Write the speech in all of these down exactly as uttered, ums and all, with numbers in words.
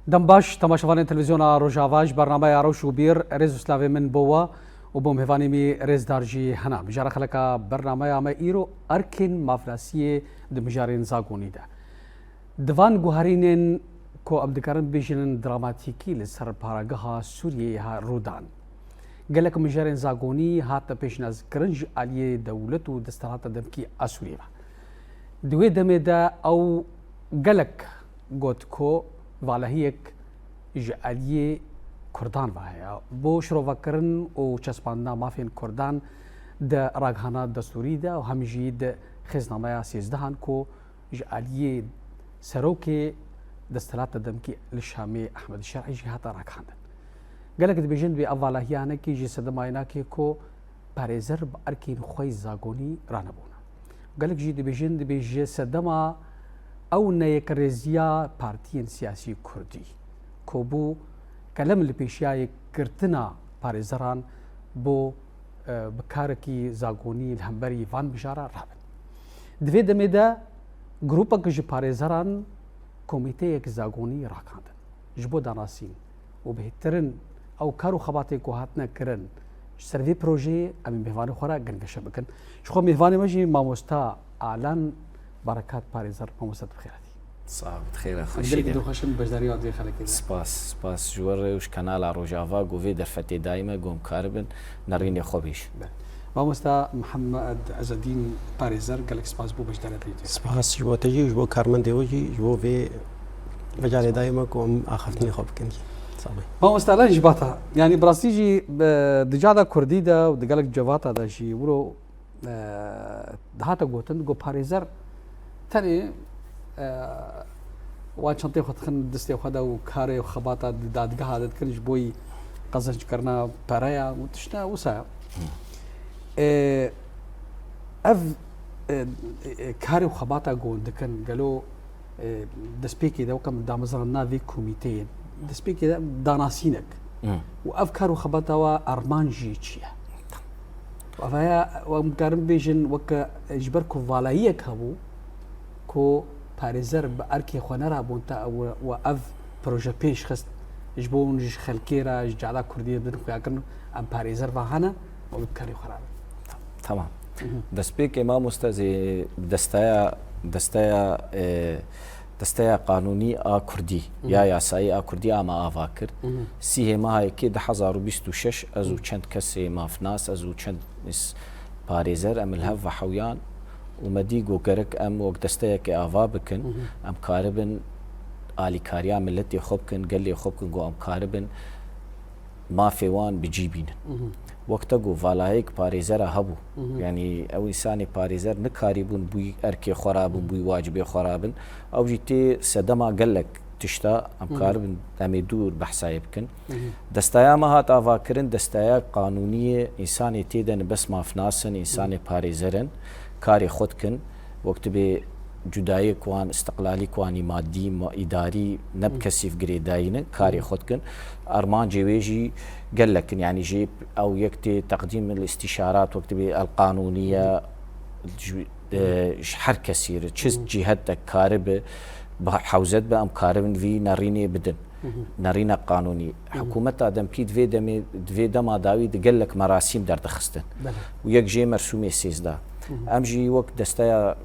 Dem baş, temaşevanên televîzyona Rojava, ji bernameya Rewş û Bîr, rêz û slavê min bo we û bo mêvanê me rêzdar jî hene. Mijara xeleka bernameya me îro erkên mafnasiyê di mijarên zagonî de. Di van guherînên ku em dikarin bêjin dramatîkî li ser parageha Sûriyeyê ha rû dan. Gelek mijarên zagonî hatine pêşnazkirin ji aliyê dewlet û desthilata demkî a Sûriyê ve. Di wê demê de ew gelek got ku valahiyek ji aliyê Kurdan ve heye bo şirovekirin û çespandina mafên Kurdan di raghana destûrî de û hem jî di xêznameya sêzdehan ku ji aliyê serokê desthilata demkî li Şamê Ehmed Şer'î jî hate ragihandin. Gelek dibêjin, divê ev valahiyanekî ji sedema înakê ku parêzer bi erkên xwe yî zagonî ranebûne. Gelek jî dibêjin, divê ji sedema ew neyekrêziya partiyên siyasî kurdî ku bû kelem li pêşiya yekgirtina parêzeran bo, e, bi karekî zagonî li hemberî van mijara rabin. Di vê demê de grûpek ji parêzeran komîteyek zagonî ragihandin. Ji bo danasîn û bihêtirin ew kar û xebatê ku hatine kirin ji ser vê projeyê em ê mêvanê xwe re gengeşe bikin. Ji xwe mêvanê me jî mamosta Alan Barekat parêzer, mamosta tu bi xêr hatî. Sax, bi xêr, Em xweşî gelekî dê. Dilxweş in beşdariya vê xelekê de. Spas, spas ji we re û ji kanala Rojava ku vê derfetê dayî me, ku em karibin nerînê xwe bêjin. Be. Mamosta Mihemed Ezedîn parêzer, gelek spas bo beşdariyetê te. Spas ji bo te jî û ji bo karmendê we jî, ji bo vê mecalê dayî me ku em axaftinê xwe bikin jî. Sax be. Mamosta Alan ji bata, yanî bi rastî jî, e, di cihada kurdî de û di gelek civata de jî wilo, e, dihate gotin, digot parêzer tenê, e, wan çentê xwe dixin distê xwe de û karê û xebata di dadgeha de dikin ji bo yî qezenckirina pereya û tişta wisa. E, ev, e, e, karê û xebata ku hûn dikin, gelo, e, destpêkê de weke min damezrandina vê komîteyê, destpêkê de danasînek. Hmm. Û ev kar û xebata we armanc jê çi ye? Û ev heye, em karin bêjin weke, e, ji ber ku valayiyek hebû, ku parêzer bi erkê xwe nerabûn te û, û ev proje pêş xist, ji bo hûn ji xelkê re, ji cihada kurdî re bidin xuyakirin, em parêzer ve hene, û bi karê xwe re bin. Tamam. Mhm. Destpêkê mamoste zê desteya, desteya, e, desteya qanûnî a kurdî, Mhm. ya yasayî a kurdî a me ava kir. Mhm. Sîhê meha yekê du hezar û bîst û şeş ez û Mhm. çend kesê mafnas, ez û çend is-, parêzer, em li hev ve hewyan û me dî ku gerek em wek desteyekê ava bikin, Mhm. em karibin alîkariya miletê xwe bikin, gelê xwe bikin, ku em karibin mafê wan bi cî bînin. Mhm. Wek te got, valayek parêzera hebû. Mhm. Yanî ew însanê parêzer nikarîbûn bûyî erkê xwe rabin, Mhm. bûyî wacibê xwe rabin. Ew jî tê sedema gelek tişta, em Mhm. karibin em ê dûr behsa yê bikin. Mhm. Destaya me hat avakirin, destaya qanûnî ye, însanê tê de ne bes mafnas in, însanê Mhm. parêzer in, karê xwe dikin. Wek tu bê cudayek wan, istiqlalîk wan î madî, ma-, îdarî ne bi Mhm. kesî girêdayî ne, karê Mhm. xwe dikin. Armancê wê jî gelek in, yanî jê ew yek tê teqdîm el îstîşarat, wek tu bê el qanûnî ye, Mhm. ji, e, ji her kesî re, çi Mhm. cîhet de karibe, bi hewzet be, em karibin vî nerînê bidin. Mhm. Nerîna qanûnî. Mhm. Hikûmeta demkî di vê demê, di vê dema dawî di gelek merasîm derdixistin. Belê. Û yek jê mersûmê sêzdeh. Mhm. Em jî wek desteya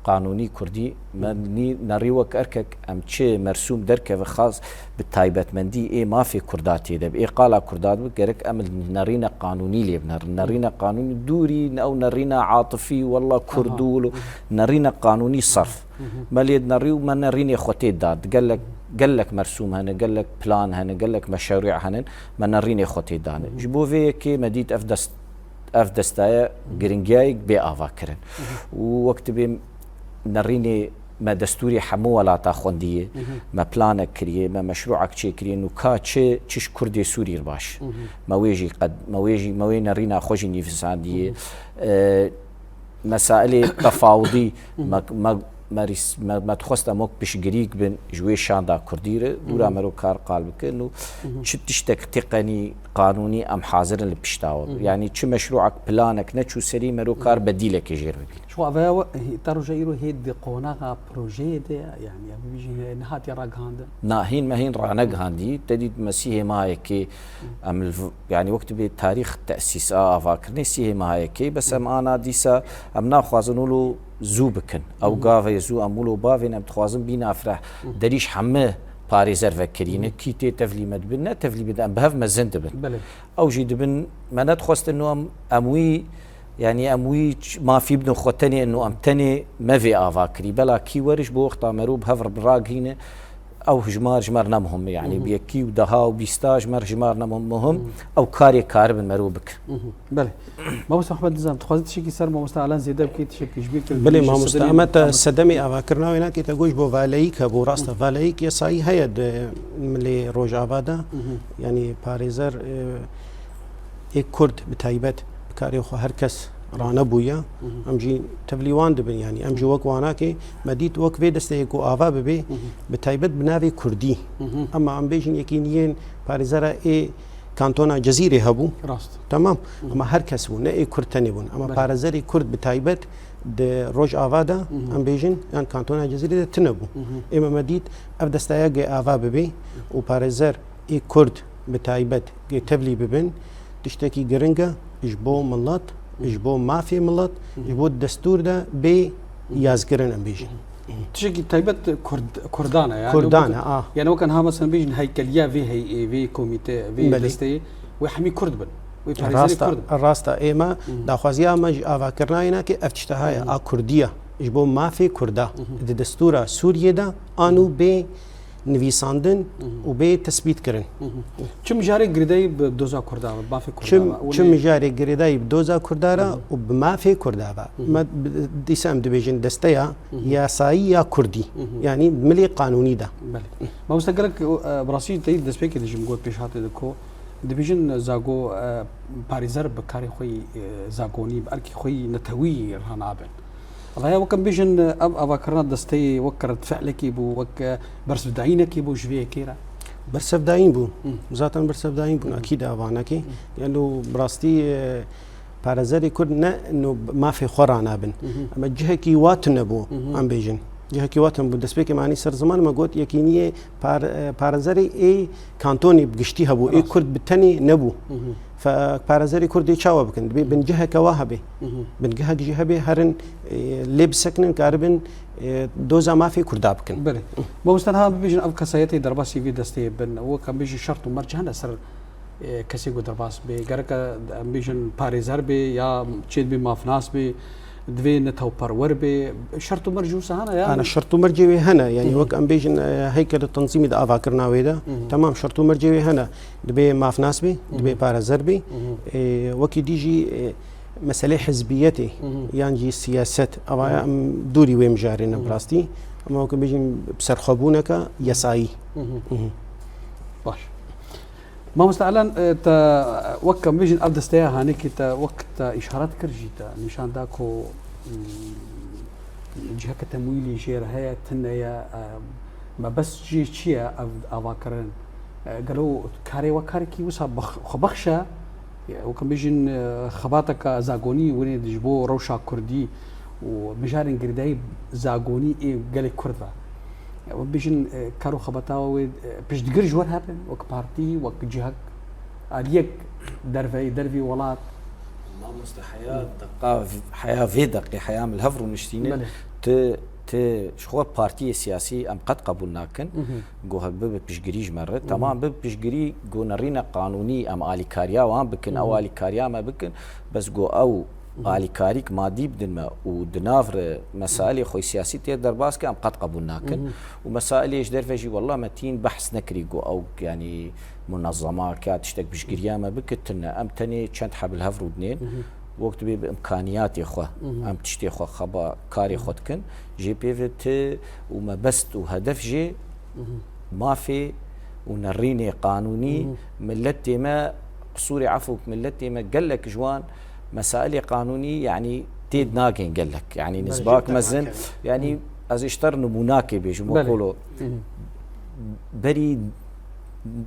qanûnî kurdî, me Mhm. nî-, nerî wek erkek em çi mersûm derkeve xas bi taybetmendî ê mafê kurda tê de be, ê qala kurda de be, gerek em li nerîna qanûnî lê binerin. Nerîna qanûnî dûrî, ew nerîna atifî, wela Aha. kurdû, Mhm. nerîna qanûnî serf. Mhm. Me lê nerî û me nerînê xwe tê da. Gelek, gelek mersûm hene, gelek plan hene, gelek meşerû henin, me nerînê xwe tê dane. Mhm. Ji bo vê yekê me dît ev dest, ev destaya Mhm. giringiyayek bê ava kirin. Mhm. Û wek tu bê nerînê me destûrê hemû welata xwendiye, Mhm. me planek kiriye, me meşrûek çêkiriye, nûka çi, çi ji Kurdê Sûrî re baş. Mhm. Me wê jî qed, me wê jî, me wê nerîna xwe jî nivîsandiye. Mhm. E, mesailê tefawidî, Mhm. me, me, me rîs-, me, me dixwest em wek piştgirîk bin ji wê şanda kurdî re, dûra mero kar qal bikin û çi tiştek tê qenî qanûnî em hazir in li pişta we. Yanî çi meşrûek, planek neçû serî, mero kar bedîlekê jêr bibîne. Ji xwe aveya we, hê-, ta roja îro hê di qonaxa projeyê de ye, yanî, em bibêjin, hê nehatiye ragihandin? Na, hîn me hîn ranegihandî. Te dît me sî hêma yekê, em li v-, yanî wek dibê tarîx tesîs a avakirinê sî hêma yekê, bes em ana dîsa em naxwazin wilo zû bikin. Ew gavê zû em wilo bavên em dixwazin bîna fireh. Derî ji hemî parêzer vekirîne, kî tê tevlî me dibin, ne tevlî bidin, em bi hev mezin dibin. Belê. Ew jî dibin, me nedixwestin û em, em wî, yanî em wî ç-, mafî bidin xwe tenê û em tenê me vê ava kirî. Bela kî weriş bo wexta mero bi hev re biragihîne, ew hijmar ji me re ne muhim e. Yanî bi yekî û deha û bîsta ji me re hijmar ne muhim. Muhim ew karê karibin mero bikin. Belê. Mamoste Mehmet Nizam, dixwazî tiştekî ser mamoste Alan zêde bikî, tiştekî ji bîr kir? Belê, mamoste, em te sedemê avakirina wê nakê, te got ji bo valeyîk hebû, rast e, valeyîk yasayî heye di milê Rojava de. Yanî parêzer, e, ê Kurd bi taybet bi karê xwe her kes ranebûye. Em jî tevlî wan dibin, yanî em jî wek wanakê me dît wek vê desteyê ku ava bibe, bi taybet bi navê Kurdî. Ema em bêjin yekîniyên parêzera ê kantona Cezîrê hebû. Rast. Temam. Ema her kes bû, ne ê Kurd tenê bûn. Ema parêzerê Kurd bi taybet di Rojava de, em bêjin, yan kantona Cezîrê de tune bû. Ême me dît ev desteya gê ava bibe û parêzer ê Kurd bi taybet gê tevlî bibin, tiştekî giring e ji bo milet, ji bo mafê milet, ji bo destûr de bê yazkirin, em bêjin. Tiştekî taybet Kurd-, Kurdan e, yani Kurdan e, wek, a. Yani wek niha mesela bêjin heykeliya vê heyê, vê komîte, vê Belê. desteyê, wê hemî Kurd bin. Wê parêzerê Rast e, Kurd bin. Rast e. Ême daxwaziya me ji avakirina wê nakê ev tişte heye, a Kurdiya. Ji bo mafê Kurda. Di destûra Sûriyê de an û bê nivîsandin û bê tesbît kirin. Çi mijarê girêdayî bi doza Kurda ve, bafê Kurda Çi, ve? Çi mijarê girêdayî bi doza Kurda re û bi mafê Kurda ve? Me bi-, dîsa em dibêjin desteya yasayî ya Kurdî. Yanî milê qanûnî de. Belê. Mamoste gelek, e, bi rastî teyî destpêkê de jî min got pêşhatê de ku dibêjin zago, e, parêzer bi karê xwe yî, e, zagonî, bi erkê xwe yî netewî ranabin. Vaya wek em bêjin, ev avakirina desteyê wek kirdfe'lekî bû, wek bersivdayînekî bû ji vê yekê re? Bersevdayîn bû. Zaten bersevdayîn bûn, akîd e evanekê. Yanî bi rastî, e, parêzerê Kurd ne no mafê xwe ranabin. Ama cihekî wa tune bû, em bêjin. Cihekî wa tune bû. Destpêkê me anî ser ziman me got, yekîniyê par-, e, parêzerê ê kantonê bi giştî hebû, ê Kurd bi tenê nebû. Fe parêzerê Kurd ê çawa bikin? Dibê bingeheke wa hebe. Bingehek jî hebe, herin, e, lê bisekinin, karibin, e, doza mafê Kurda bikin. Belê. Mamoste, niha bibêjin ev kesayetê derbasî vê desteyê bin, wek em bêjin şert û merc hene ser, e, kesê ku derbas bê. Gereke em bêjin parêzer bê ya çê dibê mafnas bê, divê netewperwer bê. Şert û merc wisa hene ya? Ana şert û mercê wê hene. Yanî wek em bêjin, e, heykelê tenzîmî de avakirina wê de. Temam şert û mercê wê hene. Dibê mafnas bê, dibê parêzer bê. E, wekî dî jî, e, meselê hizbiyetê yan jî siyaset, avaya em dûrî wê mijarê ne bi rastî. Em weke bêjin bi serxwebûneke yasayî. Baş. Mamoste Alan, e, te wek em bêjin ev desteya hanekî te wek te îşaret kir jî te nîşan da ku, mm, ciheke temwîlî jê re heye, tune ye, e, mebest jî çi ye ev avakirin? E, gelo karê we karekî wisa bex-, xwebexş e? Wek em bêjin, e, xebateke zagonî winê ji bo rewşa kurdî û mijarên girêdayî zagonî ê gelê Kurd ve. Em bêjin, e, kar û xebata we, e, piştgir ji we re hebin, wek partî, wek cihek, aliyek derveyî, dervî welat. Mamoste, heya deqa, heya vê deqê, heya em li hev rûniştîne, Belê. tu, tu ji xwe partiyê siyasî em qet qebûl nakin. Gohek bibe piştgirî ji me re. Temam bibe piştgirî, go nerîne qanûnî em alîkariya wan bikin, ew alîkariya me bikin. Bes go ew alîkarîk madî bidin me û di nav re mesailê xwe siyasî tê derbas ke, em qet qebûl nakin. Û mesailê ji derve jî wela me tîn behs nekirî, go ew, yanî, munezema ke tiştek piştgiriya me bike, tune. Em tenê çend heb li hev rûdinên. Wek dibê bi imkaniyatê xwe, em tiştê xwe xeba karê xwe dikin. Jê pê ve ti û mebest û hedef jê mafê û nerînê qanûnî, miletê me, qisûrê efûk, miletê me gelek ji wan mesailê qanûnî, yanî têd nagên gelek. Yanî nizbak mezin, yanî ez ê ji te re nimûnakê bêjim, Belê. wekolo Hı hı. berî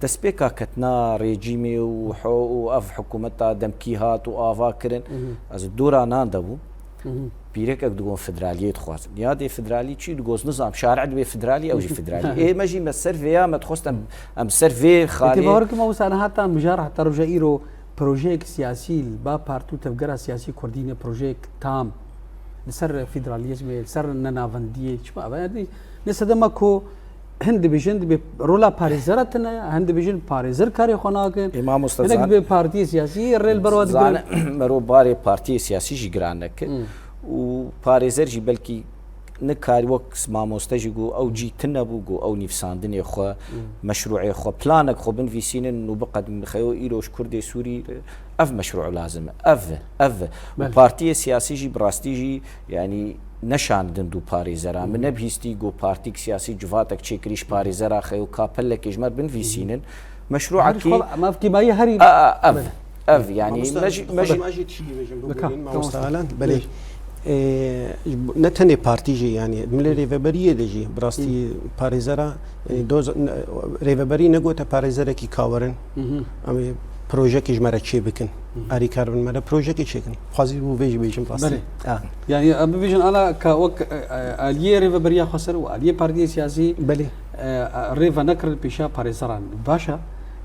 destpêka ketina rejîmê û ho-, û ev hikûmeta demkî hat û ava kirin, Hı hı. ez dora nan de bûm. Hı hı. Pîrekek digon federaliyê dixwazin. Yadê federalî çi digoz nizam, şari'e dibê federalî, ew jî federalî. Ê me jî me ser vêya me dixwest em, em ser vê Ê tê xalê bawer kim ew sahne heta mijar heta roja îro projeyek siyasî li ba partî û tevgera siyasî kurdî ne projeyek tam li ser federaliyezmê, li ser nenavendiyê, çima? Yanî ne sedema ku hin dibêjin dibê rola parêzera tune, hin dibêjin parêzer karê xwe nakin. Ê mamoste Hinek zan- dibê partiyê siyasî rê li ber wa digirin. Zane mero barê partiyê siyasî jî giran neke. Hmm. Û parêzer jî belkî nikarî wek mamoste jî got, ew cî tune bû, got ew nivîsandinê xwe, Hmm. meşrûê xwe, planek xwe binivîsînin û biqedin xeyo îro ji Kurdê Sûrî ev meşrû lazim e. Ev e, ev e. Û Belê. partiyê siyasî jî bi rastî jî, yanî neşandin dû parêzera. Min Hı. nebihîstî got partîk siyasî civatek çêkirî ji parêzera xeyo ka pelekê ji me binivîsînin. Meşrûekî Her xwe, mafkî mayî herî A, a, ev, Belê. ev, yanî Mamoste, me jî, me jî xwe ma jî tişkî bêjim, Bika, bibûnin, tamam. mamoste Alan. Belê. Buyur. Ê, ji bo-, ne tenê partî jî, yanî milê rêveberiyê de jî, bi rastî Hı. parêzera, e, Hı. doz-, ne, rêveberî negote parêzerekî kawerin. Hı hı. Em ê projekê ji me re çê bikin. Hı hı. Arîkar bin me re projekê çêkin. Xwazî bû vê jî bêjim rastî. Belê. Ha. Yanî, em bibêjin ana ka wek, e, e, aliyê rêveberiya xweser û aliyê partiyê siyasî, Belê. e, rê venekirin pêşiya parêzeran. Baş e.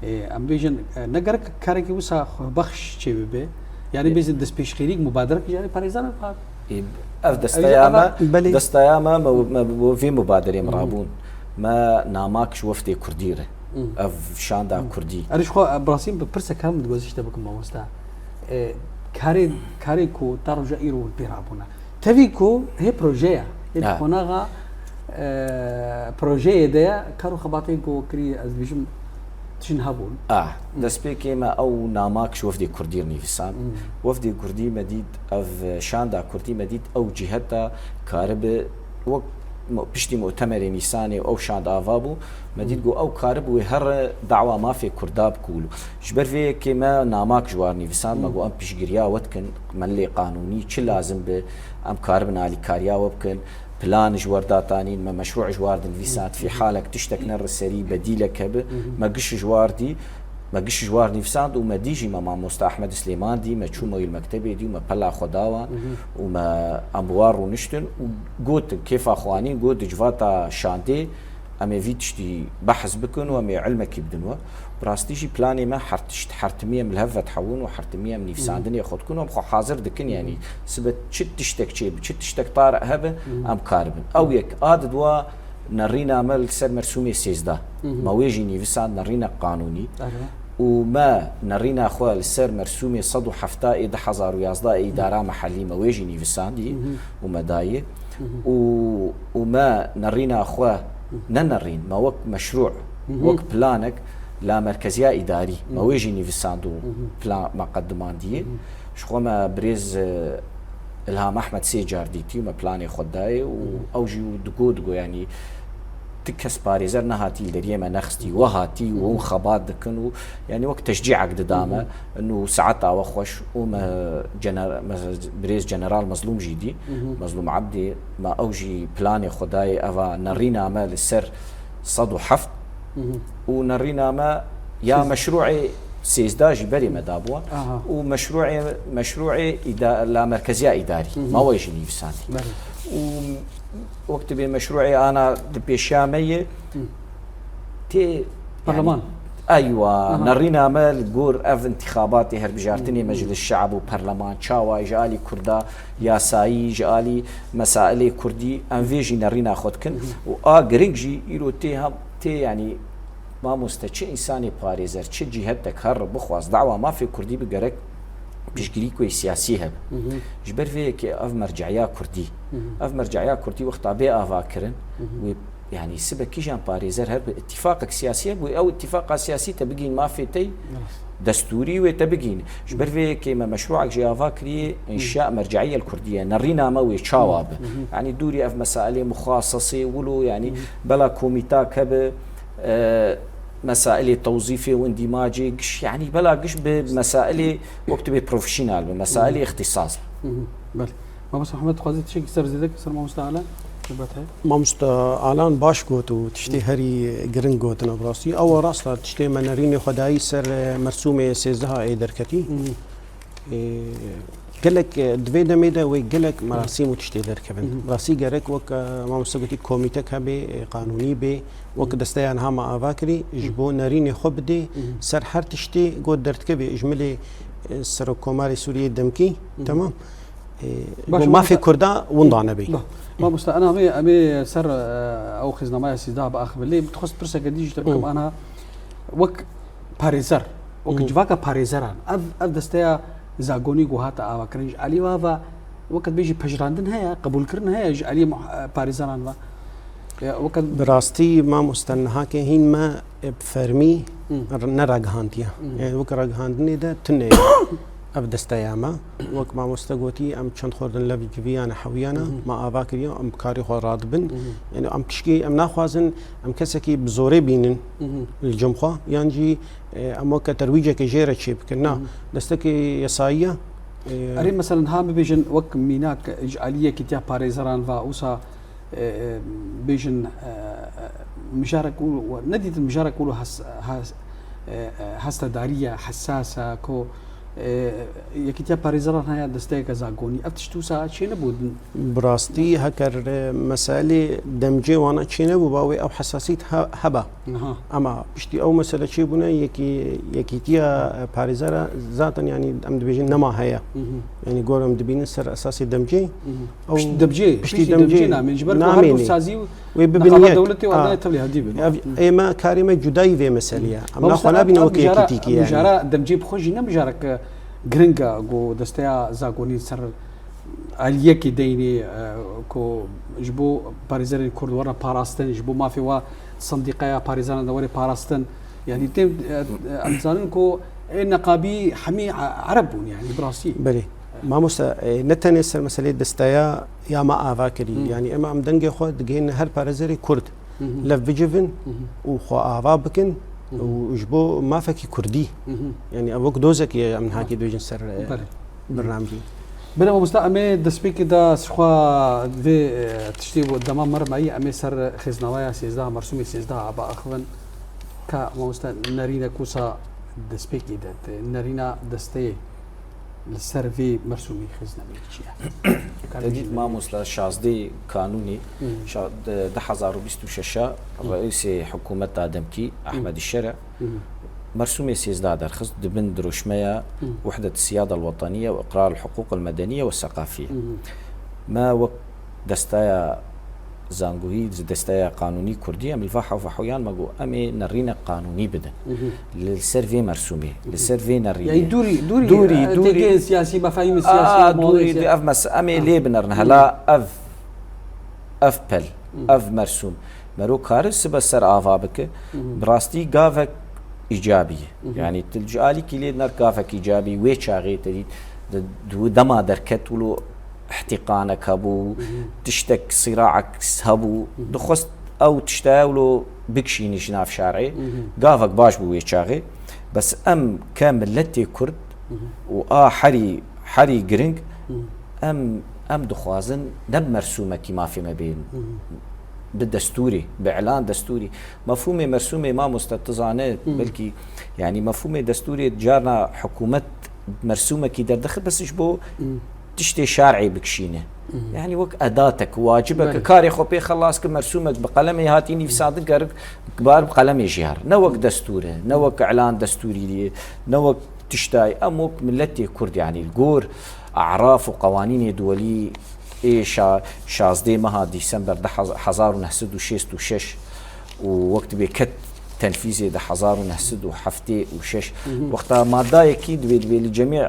E, em bêjin, e, ne gerek karekî wisa xwebexş çê bibe. Yanî Ê. bêjin destpêşxêrîk, mubaderek ji alî parêzeran hat. Ê, ev Ev desteya jî me, ava Belê. desteya me, me, me bo vê mubaderê min Hı. rabûn. Me namak ji wefdê Kurdî re. Hı. Ev şanda Hı. Kurdî. Erê ji xwe, e, bi rastî bi pirsek hev min dixwest ji te bikim mamoste. E, karê, karê ku ta roja îro pê rabûne. Tevî ku hê projeya, hê Ha. qonaxa, e, projeyê de ye, kar û xebatên ku kirî, ez dibêjim, tiştin hebûn. Ah, Hı. destpêkê me ew namak ji wefdê Kurdî re nivîsand. Hı. Wefdê Kurdî me dît, ev şanda Kurdî me dît, ew ciheta karibe wek mu-, piştî mutemerê Nîsanê ew şand ava bû. Me dît Hı. got ew karibe wê here dawa mafê Kurda bikûl. Ji ber vê yekê me namak ji war nivîsand, me Hı. got em piştgiriya we dikin, melê qanûnî çi lazim be, em karibin alîkariya we bikin. Plan ji wer datanîn, me meşrû ji war dinivîsand, fî halek tiştek ne riserî, bedîlek hebe, Hı hı. me giş ji war dî, me giş ji war nivîsand û me dî jî me mamoste Ahmed Silêman dî, me çû me wî li mektebê dî û me pela xwe da wan Hı hı. û me em bi wan rûniştin û gotin, kêfa xwe anîn, got di civata şandê em ê vî tiştî behs bikin û em ê ilmekî bidin we. Bi rastî jî planê me her tişt, her timî em li hev vedihewin û her timî em nivîsandinê xwe dikin û em xwe hazir dikin, yanî sibe çi tiştek çêbe, çi tiştek tariq hebe, em karibin. Ew yek, a didwa nerîna me li ser mersûmê sêzdeh. Me wê jî nivîsand nerînek qanûnî. Û me nerîna xwe li ser mersûmê sed û hefta ê du hezar û yazdeh ê îdara mehellî me wê jî nivîsandî û me dayê. Û, û me nerîna xwe, ne nerîn, me wek meşrû, wek planek la merkeziya îdarî, me wê jî nivîsand û plan me qedimandiyê. Ji xwe me birêz, e, Ilham Ehmed sê car dîtî û me planê xwe dayê û ew jî digo, digo, yanî, ti kes parêzer nehatî li deriyê me nexistî, we hatî û hûn xebat dikin û, yanî, wek teşcîek dida me, û saeta we xweş û me cener-, me birêz General Mezlûm jî dî, Mezlûm Ebdî, me ew jî planê xwe dayê, eva nerîna me li ser sed û heft û nerîna me ya Sêz- meşrûê sêzdeh jî berê me dabû Aha. û meşrûê, meşrûê îda-, la merkeziya îdarî, me wê jî nivîsandî. Belê. Û wek dibê meşrûê ana di pêşiya me ye, tê, Parleman. yanî, eywa, Aha. nerîna me li gor ev intixabatê herbijartinê Meclis Şe'b û Parleman, çawa ji alî Kurda yasayî, ji alî mesailê Kurdî, em vê jî nerîna xwe dikin. Û a giring jî îro tê hem, tê, yanî, mamoste, çi însanê parêzer, çi cîhetek her bixwaz dawa mafê Kurdî bi gerek piştgirîk wê siyasî hebe. Ji ber vê yekê ev merceya Kurdî, ev merceya Kurdî wexta bê ava kirin, wê, yanî, sibe kîjan parêzer her bi îtîfaqek siyasî hebe, wê ew îtîfaqa siyasî te bigîn mafê te yî destûrî wê te bigîn. Ji ber vê yekê me meşrûek jê ava kiriye, înşa merceiyel Kurdî ye. Nerîna me wê çawa be? Yanî, dûrî ev mesailê muxasesê, wilo, yanî, bela komîtak hebe, e, mesailê tewzîfê û îndîmacê giş, yanî, bela giş bi mesailê wek tu bê profesyonel be, mesailê îxtîsas be. Belê. Mamoste Mihemed, dixwazî tiştekî ser zêde ki ser mamoste Alan? Mamosta Alan baş got û tiştê herî giring gotin, bi rastî. Ew rast e, tiştê me nerînê xwe dayî ser, e, mersûmê sêzdeh ê derketî. E, gelek, e, di vê demê de wê gelek merasîm û tiştê derkevin. Rastî gerek wek, e, mamosta gotî komîtek hebe, e, qanûnî bê. Wek desteya niha me ava kirî, ji bo nerînê xwe bidê, ser her tiştê got derdikevê, ji milê, e, Serokkomarê Sûriyê demkî, temam. E, Baş, bo mafê mamosta. Kurda winda nebê. Ba, mamosta, ana em ê, em ê ser, e, ew xêznamaya sîzdeh biaxivin. Lê dixwest pirseke dî jî te bikim, ana wek parêzer, wek civaka parêzeran, ev, ev desteya zagonî ku hate avakirin, ji alî wa ve, weke dibêjî pejirandin heye, qebûlkirin heye ji alî muh-, parêzeran ve. Ya, weke Bi rastî, mamoste, niha ke hîn me, e, bi fermî r-, ne ragihandiye. Yani wek ragihandinê de tune ye ev desteya me. Wek mamoste gotî, em çend xwerdin lev civiyane, hewiyane, me ava kiriye, em bi karê xwe radibin. Yani em tişkî, em naxwazin, em kesekî bi zorê bînin li cem xwe, yan jî, e, em weke terwîcekê jê re çêbikin. Na, destekê yesayî ye. E, Erê, meselen, ha bibêjin wek mînak ji alî Yekîtiya Parêzeran ve, wisa, e, e, bêjin, e, e, mijarek û, nedîtin mijarek û has-, has-, e, e, hestedarî ye, hesas e, ku, e, Yekîtiya Parêzeran heye, desteyeke zagonî. Ev tişt wisa çênebû. Bi rastî, heker, e, meselê demcê wana çênebû, ba wê ew hesasît he-, heba. Aha. Ama piştî ew mesele çêbûne, yekî-, yekîtiya, e, parêzera zaten, yani, em dibêjin nema heye. Yani, gor em dibînin ser esasê demcê. Ew Piştî demcê, piştî piştî demcê demcê namên, ji ber ku her namênê. Du sazî û Wê bibin neqaba yek. Dewletê û A, adaya tevlî hedî bin. Ev, ê me karê me cudayî vê meselê ye. Em Mamoste, naxwe nabîne ev weke mijara, yekîtîkî, yani. Mijara demcê bi xwe jî ne mijarek giring e ku desteya zagonî ser aliyekî deynê, e, ku ji bo parêzerên Kurd were parastin, ji bo mafê wa sendîqeya parêzeran de were parastin. Yani têm, e, e, em dizanin ku ê neqabî hemî e-, Ereb bûn, yani bi rastî. Belê. Mamoste, e, ne tenê ser meselê desteya ya me ava kirî. Yani ema em dengê xwe digihînin her parêzerê Kurd. Lev bicivin û xwe ava bikin û ji bo mafekî Kurdî. Yani ev wek dozekî ye, em nihakî dibêjin ser, e, Belê. Bernamecî. Belê mamosta, em ê destpêkê de sixwe vê, e, tiştê bo dema me re mayî, em ê ser xêznamaya sêzdeh, mersûmê sêzdeh biaxivin. Ka mamosta nerînek wisa destpêkê de, te nerîna desteyê li ser vê mersûmê xêznameyê çi ye? Te dît mamosta, şazdeh Kanûnê şa-, de-, du hezar û bîst û şeş a reîsê hikûmeta demkî Ehmed Şere mersûmê sêzdeh derxist di bin diroşmeya Wehdet Siyada el-Weteniye û Iqrar el-Huqûq el-Medeniye ve Seqafiye. Me wek desteya zangohî, desteya qanûnî Kurdî, em li va hewva hewyan me got, em ê nerînek qanûnî bidin. Li ser vê mersûmê, li ser vê nerînê. Yani dûrî, dûrî, Dûrî, e, dûrî. Têgehên siyasî, mefahîmên siyasî, A, muhalefet dûrî, siyasî. Dûrî, ev mes-, em ê lê binerin. Hela ev, ev pel, ev mersûm. Mero karin sibe ser ava bike. Bi rastî gavek îcabî ye. Yani tu ji alîkî lê dinerî gavek îcabî, wê çaxê te dît, di, di dema derket wilo îhtîqanek hebû, tiştek, sîraek hebû, dixwest ew tiştaya wilo bikişînî ji nav şerê. Gavek baş bû wê çaxê. Bes em ke miletê Kurd û a herî, herî giring, em, em dixwazin ne bi mersûmekî mafê me bên. Bi destûrê, bi îlan destûrî. Mefhûmê mersûmê mamoste tu zane, belkî, yani mefhûmê destûrê carna hikûmet mersûmekî derdixit, bes ji bo tiştê şer'ê bikişîne. Yani wek edatek, wacibek, Belê. Karê xwe pê xelas ki mersûmek bi qelemê hatî nivîsandin, gerek bar bi qelemê jî her. Ne wek destûr e, ne wek îlan destûrî ye, ne wek tiştayê. Em wek miletê Kurd, yani li gor e'raf û qewanînê duwelî ê şa-, şazdeh meha Dîsember di hezar û neh sed û şêst û şeş û wek dibê ket tenfîzê di hezar û neh sed û heftê û şeş. Wexta madda yekî dibê, dibê li cemî,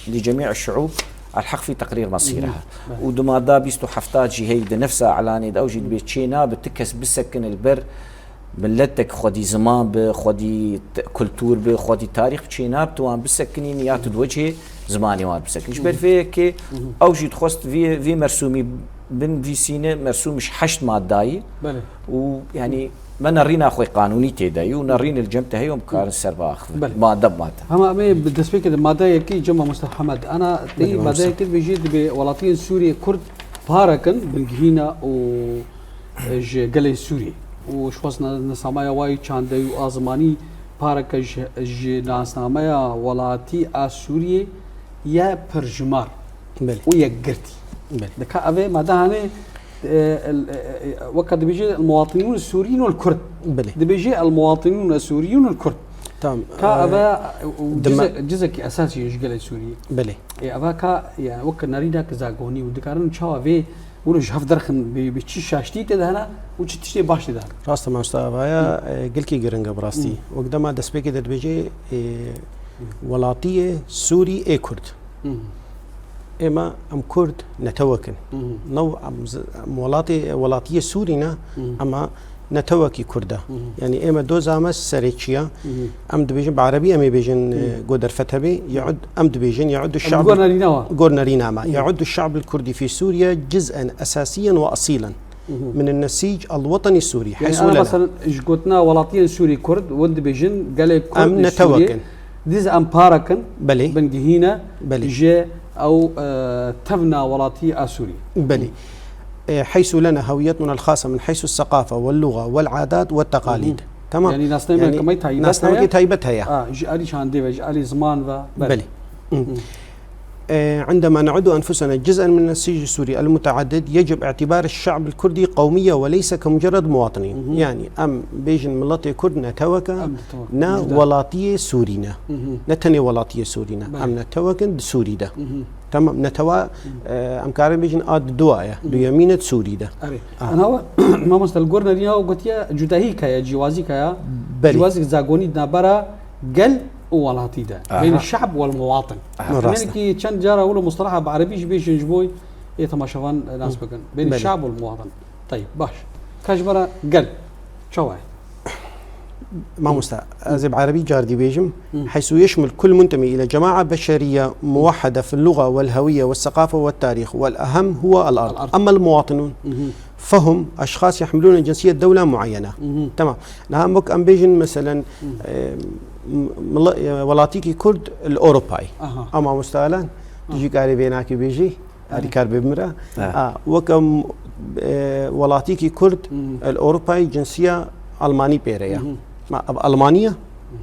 li cemî şuûb elheq fî teqrîr mesîriha. Belê. Û di madda bîst û heft jî heyî di nefsa îlanê de ew jî dibê çê nabe ti kes bisekine li ber miletek xwedî ziman bi, xwedî t-, kultûr bi, xwedî tarîx bi, çê nabe tu wan bisekinînî ya tu di wecihê zimanê wan bisekinî. Ji ber vê yekê ew jî dixwest vî, vî mersûmî binivîsîne, mersûm ji heşt maddayî. Belê. Û, yani, me nerîna xwe qanûnî tê de ye û nerîn li cem te heye û em karin ser biaxivin. Belê. Madde bi madde. Hema em ê bi destpêkê de madde yekê cem mamoste Hemed. Ana tê Belê, madde mamoste. Yekê dibêje dibê welatiyên Sûriyê Kurd parekin, bingihîna û e, ji gelê Sûriyê. Û ji xwest na-, nasnameya wayî çandeyî û a zimanî pareke ji, ji nasnameya welatî a Sûriyê ye pirjimar Belê. û yekgirtî. Belê. Dika ev ê me de hanê, e, el-, e, e, weke dibêje el-muwatinûn Sûriyîn û el-Kurd. Belê. Dibêje el-muwatinûn Sûriyîn û el-Kurd. Tamam. Ka ev e, û dime- cizek-, cizekî esasî ye ji gelê Sûriyê. Belê. Ê, ev e ka, yani, weke nerînek zagonî û dikarin çawa vê hûn ji hev derxin bi, bi çi şaştî tê de hene û çi tiştê baş tê de hene? Rast e, mamosta, ev e, e, gelkî giring e bi rastî. Hı. Wek dema destpêkê de dibêje, e, welatiyê Sûrî ê Kurd. Hı. Ême em Kurd netewek in. Hı hı. New em z-, em welatê, welatiyê Sûrî ne, Hı hı. ema netewekî Kurd e. Hı hı. Yani ême doza me serê çi ye? Hı hı. Em dibêjin, bi erebî em ê bêjin, Hı. e, go derfet hebe, Hı. ye'ud, em dibêjin, ye'uddu Em şe'b gor nerîna wa. gor nerîna me. Hı. Ye'uddu şe'bul Kurdi fî Sûriye ciz'en esasiyen ve asilen Hı hı. min nesîc el-wetenî Sûrî. Yani Heysu ana lena. Mesela ji gotina welatiyên Sûrî Kurd, win dibêjin gelê Kurd Em li netewek Sûriyê, in. Diz em parek in, Belê. bingihîne Belê. ji ew, e, tevna welatî a Sûrî. Belê. E, heysu lena hewiyetuna el-xasa min heysu el-seqafe wel-luga wel-adat wel-teqalîd. Hı hı. Tamam. Yani nasnameke Yani me taybet nasnameke heye? taybet heye. Ha, ji alî çandê ve, ji alî ziman ve. Belê. Belê. Hı. Hı. E, عندما نعد أنفسنا جزءا من النسيج السوري المتعدد، يجب اعتبار الشعب الكردي قومية وليس كمجرد مواطنين. Hı hı. Yani em bêjin miletê Kurd netewek e, Em netewek, ne cuda. welatiyê Sûrî ne. Hı hı. Ne tenê welatiyê Sûrî ne. Belê. Em netewek in di Sûrî de. Hı hı. Tamam, netewa, Hı. e, em karin bêjin a di dua ye. Hı hı. Duyemîn e di Sûrî de. Erê. Ah. Ana wa, mamoste, li gor nerîna û gotiye cudahî kaya, cîwazî kaya. Belê. Cîwazî zagonî di navbera gel û welatî de. Aha. Beyne şe'b wel muwatin. Aha. Rast e. Tenê ki çend cara wilo mustalaha bi erebî jî bêjin ji bo ê temaşevan, e, nas Hı. bikin. Beyne Belê. şe'b wel muwatin. Tayib, baş. Ka ji me re gel. Çawa ye? Mamosta, ez ê bi erebî cardî bêjim. Hı. حيث يشمل كل منتمي إلى جماعة بشرية موحدة في اللغة والهوية والثقافة والتاريخ، والأهم هو الأرض. الأرض. أما المواطنون Hı hı. فهم أشخاص يحملون جنسية دولة معينة. Hı hı. Tamam. Niha wek em bêjin, meselen, Hı. e, m-, mila-, e, welatîkî Kurd li Ewropayê. Aha. Ama mustalan, Aha. tu jî karê vê nakê bêjî. Erê. Erî kar bê bimira. Ha. Ha, weke, e, welatîkî Kurd, Hı hı. el Ewropayê cinsiya Almanî pêre ye. Hı hı. Ma, ev Almanî ye? Hı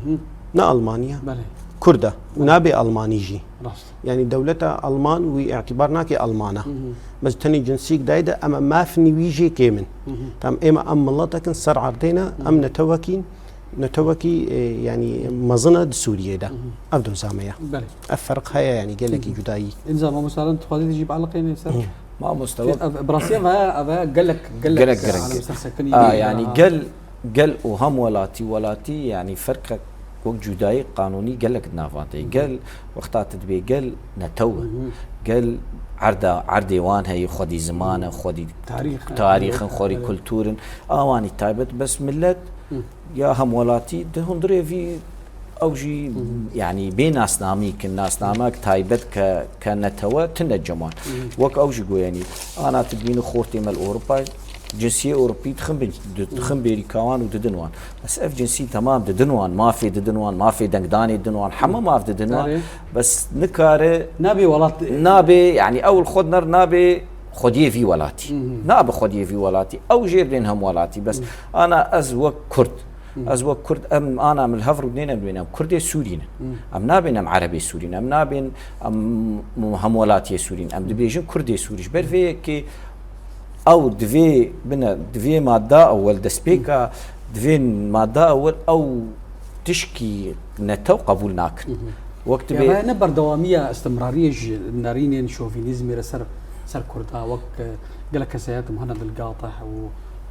hı. Ne Almanî ye? Belê. Kurd e. Û Belê. nabe Almanî jî. Rast. Yani dewleta Alman wî îtibar nake Alman e. Hı hı. Bes tenê cinsiyek dayê de em mafên wî jê kêm in. Hı hı. Tam ême em miletek in ser erdê ne, Hı hı. em netewekîn. Netewekî, e, yani mezin e di Sûriyê de. Hı hı. Ev doza me ye. Belê. Ev ferq heye, yani gelekî Hı hı. cudayî. Înza mamostalan tu xwedî jî bieleqêne ser. Hı. Mamoste, Ev, ev, bi rastî ev heye, ev heye gelek, gelek, Gelek giring. alem ser sekinî Ha, ye. yani Ha. gel, gel û hem welatî, welatî, yani ferqek wek cudayî qanûnî gelek di navandê. Hı hı. Gel, wexta tu dibê gel netew e. Hı hı. Gel erda, erdê wan heye, xwedî ziman e, Hı. xwedî Tarîx e, tarîx in, evet, xwedî evet. kultur in. Awanî taybet, bes millet Hı. ya hemwelatî di hundirê vî ew jî, Hı hı. yanî bê nasnamî kin, nasnamek taybet ke, ke netewe tune ceman. Hı hı. Wek ew jî goyanî, ana tu dibînî xortê me li Ewropa, cinsiyê Ewropî dixin bin, di-, Hı hı. dixin bêrîka wan û didin wan. Bes ev cinsî temam didin wan, mafê didin wan, mafê dengdanê didin wan, heme Hı. maf didin wan. Erê. Bes nikare Nabê welat Nabê, yanî ew li xwe dinerin nabê xwediyê vî welatî. Hı hı. Nabe xwediyê vî welatî. Ew jê bên hemwelatî. Bes Hı. ana ez wek Kurd. Hı. Ez wek Kurd, em ana min li hev rûdinên em dibên em Kurdê Sûrî ne. Hı. Em nabên em Erebê Sûrî ne. Em nabên em hemwelatiyê Sûrî ne. Em dibêjin Kurdê Sûrî. Ji ber vê yekê ew divê bine, divê madda ewel destpêka, divê madda ewel ew tişkî netew qebûl nakin. Hı hı. Wek Ya dibê vaya ne berdewamiya istimrariyê ji nerînên şovînîzmê re ser, ser Kurda, wek, e, gelek kesayet hene Dilgateh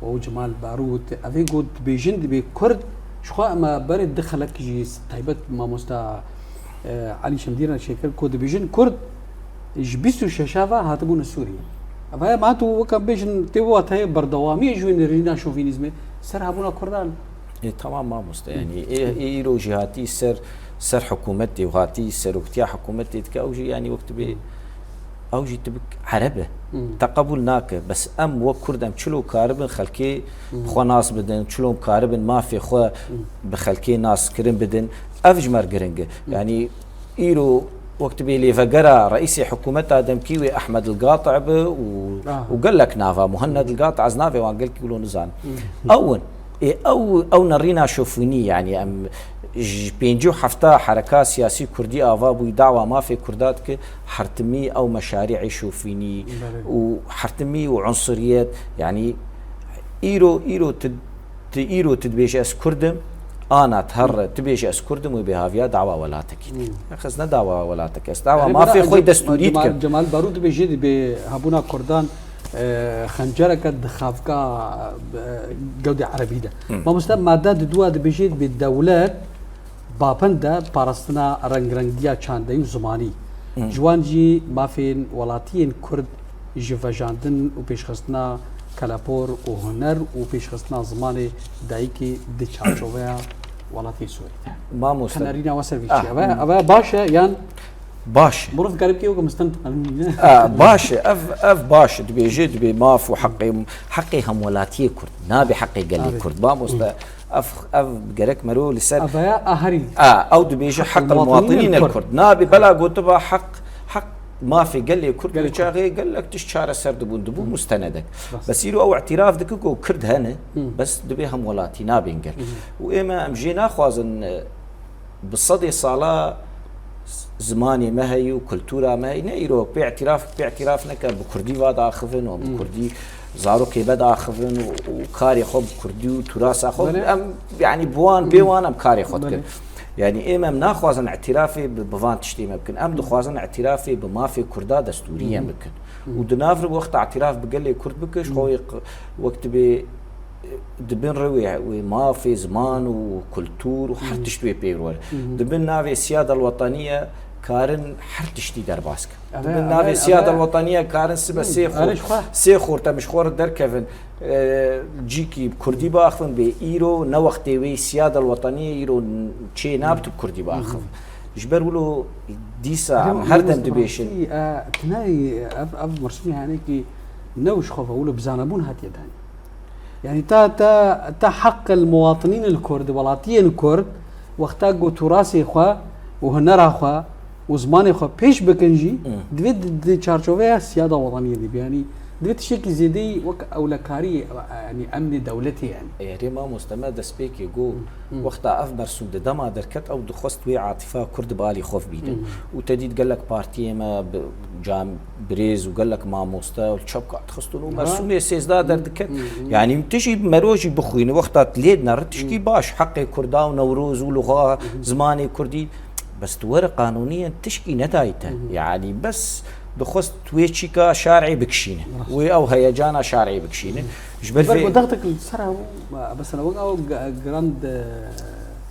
û, û Cemal Barût. Evê got dibêjin, dibê Kurd, ji xwe ema berê di xelek jî taybet mamosta, e, Elî Şemdîn re çêkir ku dibêjin Kurd ji bîst û şeş ve hatibûne Sûriyê. Ev heye ma tu weke bêjin tê wateyê berdewamiyê ji wê nerîna şovînîzmê ser hebûna Kurdan. Ê, tamam mamoste, yani, ê, ê, îro jî hatî ser, ser hikûmetê û hatî seroktiya hikûmetê dike, ew jî, yani, wek dibê, ew jî tibik Ereb e. Hmm. Te qebûl nake. Bes em wek Kurd em çilo karibin xelkê Hmm. xwe nas bidin, çilo karibin mafê xwe Hmm. bi xelkê naskirin bidin. Ev ji me re giring e. Hmm. Yani, îro wek tu bê lêvegera reîsê hikûmeta demkî wê Ehmed Ilgatî bi û, Ah. û gelek nava, Muhenned Ilgatî, ez navê wan gelkî wilo nizanim. Hmm. Ew in. Ê, ew, ew nerîna şofînî, yanî em ji pêncî û hefta hereka siyasî kurdî ava bûyî, dawa mafê kurda dike, hertimî ew meşarî'ê şofînî Belê. û hertimî û unsuriyet, yanî îro, îro tu, tu îro tu dibêje ez kurd im, ana tu herre tu bêje ez kurd im, wê bêhaviya dawa welatekî dike. Hmm. Nexis ne dawa welatekî, ez dawa Erê, mafê bira, xwe Cem-, destûrî Cemal, dikim. Cemal Barû dibêje dibê hebûna kurdan, e, xencereke di xafika, e, gewdê erebî de. Hmm. Mamoste, madde di dua dibêje dibê dewlet bapin de parastina rengirengiya çandeyî û zimanî. Hmm. Ji wan jî mafên welatiyên kurd ji vejandin û pêşxistina kelepor û huner û pêşxistina zimanê dayikê di çarçoveya welatê Sûrî de. Mamoste. Te nerîna we ser vî Ah. çi? Eve, eve baş e yan Baş e. Mirov garibkê weke mistin tanî. Ah, baş e. Ev, ev baş e. Dibêje, dibê maf û heqê, heqê hemwelatiyê kurd. Nabe heqê gelê Nabe. kurd. Mamoste, ev, ev gerek mero li ser Ev ya aherî. Ah, ew dibêje Heq heq el-muwatinîn el-muwatinîn el-kurd. kurd. Nabe bela gotiba heq, heq mafê gelê kurd. Gelê Li çaxê gelek tişt çareser dibûn, dibû mustenedek. Bas. Bes îro ew îtiraf dike ku kurd hene, Hı. bes dibê hemwelatî nabên gel. Hı. Û ême em jê naxwazin, e, bi sedê sala z-, zimanê me heye û kultura me heye. Ne îro pê îtiraf, pê îtiraf neke, bi kurdî va diaxivin û bi Hmm. kurdî zarokê me diaxivin û, û karê xwe bi kurdî û turasa xwe Belê. em, yanî bi wan, bê Hmm. wan em karê xwe dikin. Belê. Yanî êm em naxwazin îtirafê bi, bi van tiştê me bikin. Em dixwazin îtirafê bi mafê kurda destûrî em Hmm. bikin. Hmm. Û di nav re wexta îtiraf bi gelê kurd bike, ji xwe Hmm. wê q-, wek dibê, e, di bin re wê, wê mafê, ziman û kultur û her Hmm. tişt wê pê were. Hmm. Di bin navê Siyada Wetaniye karin her tiştî derbas kin. Di Eve, bin eve, navê Siyada eve. Wetaniye karin sibe Hmm. sê xort, Eve, ji xwe. sê xort em ji xwe re derkevin, e, cîkî bi kurdî biaxivin bê îro ne wextê wê Siyada Wetaniye îro n-, çê nab tu bi kurdî biaxivin. Hmm. Ji ber wilo dîsa Eve, em her dem Mamoste dibêjin. Rastî, e, tinayî ev, ev mirsûmê henekî ne û ji xwe ve wilo bi zanebûn hatiye danîn. Yanî ta, ta, ta heq el-muwatinîn el-kurd, welatiyên kurd, wexta ku turasê xwe û hunera xwe û zimanê xwe pêş bikin jî, Hmm. divê di, di çarçoveya Siyada Wetaniyê de be. Yanî divê tiştekî zêdeyî wek ewlekariyê, yanî emnê dewletê yanî. Erê mamoste, me destpêkê got, Hmm. Hmm. wexta ev mersûm di dema derket, ew dixwest wê atifa kurd bi alî xwe bîne. Hmm. Û te dît gelek partiyê me bi cam-, birêz û gelek mamoste û çepka dixistin û Aha. mersûmê sêzdeh derdiket. Hı hı. Yanî tu jî mero jî bixwîne, wexta tu lê dinere tişkî Hı. baş, heqê kurda û Newroz û luxa, Hı hı. zimanê kurdî. Bes tu were qanûnî yên tişkî nedayî te. Hı hı. Yanî bes dixwest wê çîka şarê bikişîne. Rast. Wê ew heyecana şarê bikişîne. Hı hı. Ji ber Ji ber vê ku dextek li ser hebû, mesela wek ew g-, grand,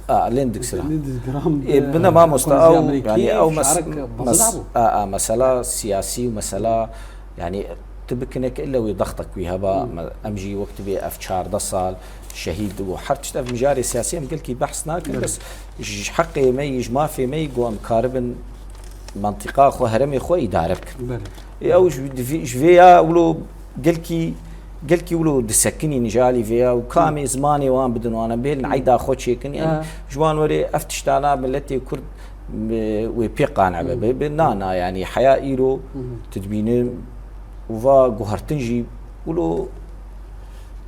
A, Lindex ra. Lindex Graham Ê, de bine mamoste, ekonomî ew, Amerîkî, yanî ew mes-, şarek mes-, mezin hebû. A, a, mesela siyasî û mesela, yanî tu bikine ki ille wê dextek wî heba, Hmm. me-, em jî wek dibê ev çardeh sal şehîd û her tişt ev mijarê siyasî em gelkî behs nakin, Belê. bes ji heqê me yî, ji mafê me yî ku em karibin mentiqa xwe, heremê xwe îdare bikin. Belê. Ê, ew ji, ji vê ya wilo gelkî, gelkî wilo disekinîn ji alî vê ya û kamê Hı. zimanê wan bidin wan, em bêlin Hı. eyda xwe çêkin, yanî Ha. ji wan were ev tiştana miletê Kurd, e, wê pê qane be. Hı. Be, be, na, na, yanî heya îro Hı. tu dibînin û va guhertin jî wilo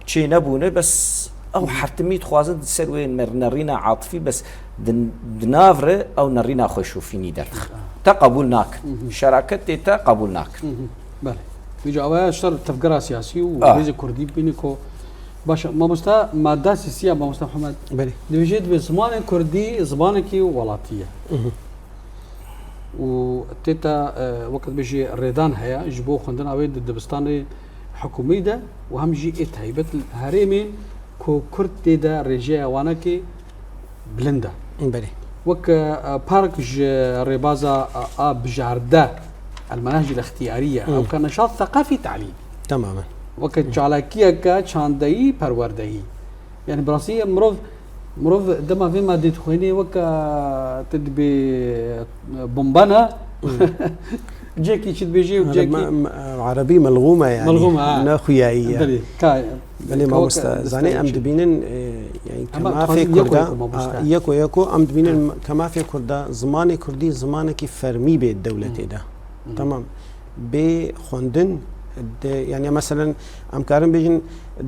çê nebûne, bes ew Hı. hertimî dixwazin di ser wê mer-, nerîna atifî, bes di, di nav re ew nerîna xwe şofînî derdixin. Ha. Te qebûl nakin. Hı hı. Şeraketê te qebûl nakin. Hı hı. Belê. Vêca ew ya ji ser tevgera siyasî û Ah. hêzê kurdî bîne ku baş e. Mamoste, madda sîsî ya mamoste Mihemed. Belê. Dibêje, dibê zimanê kurdî zimanekî welatî ye. Hı hı. Û tê te, e, weke dibêjî rêdan heye ji bo xwendina wê di dibistanê hikûmî de û hem jî ê taybet li herêmên ku kurd tê de rêjeya wanekê bilind e. Belê. Weke, e, park ji rêbaza, e, a bijarte, elmenehcî lextiyarî ye. Hı. Ew ke neşat seqafî talîm. Temamen. Weke çalakiyeke çandeyî perwerdeyî. Yani bi rastî mirov, mirov dema vê madê dixwînê weke tu dibê, e, bomba ne. Hı. Cihekî çi dibêjî û Ereb-, cihekî me-, me-, erebî melxûm e, yanî, melxûm e, ha. Ne xuyayî, yanî. Belê, ka-, Belê, ka-, mamoste, ka-, zanî, em dibînin, e, yanî, Hema kemafê dixwazin yeko Kurda, yeko, mamoste. A, yeko yeko, em dibînin, Ha. kemafê Kurda, zimanê Kurdî zimanekî fermî bê dewletê de. Hı. Tamam. Bê xwendin, de, yanî, meselen, em karin bêjin,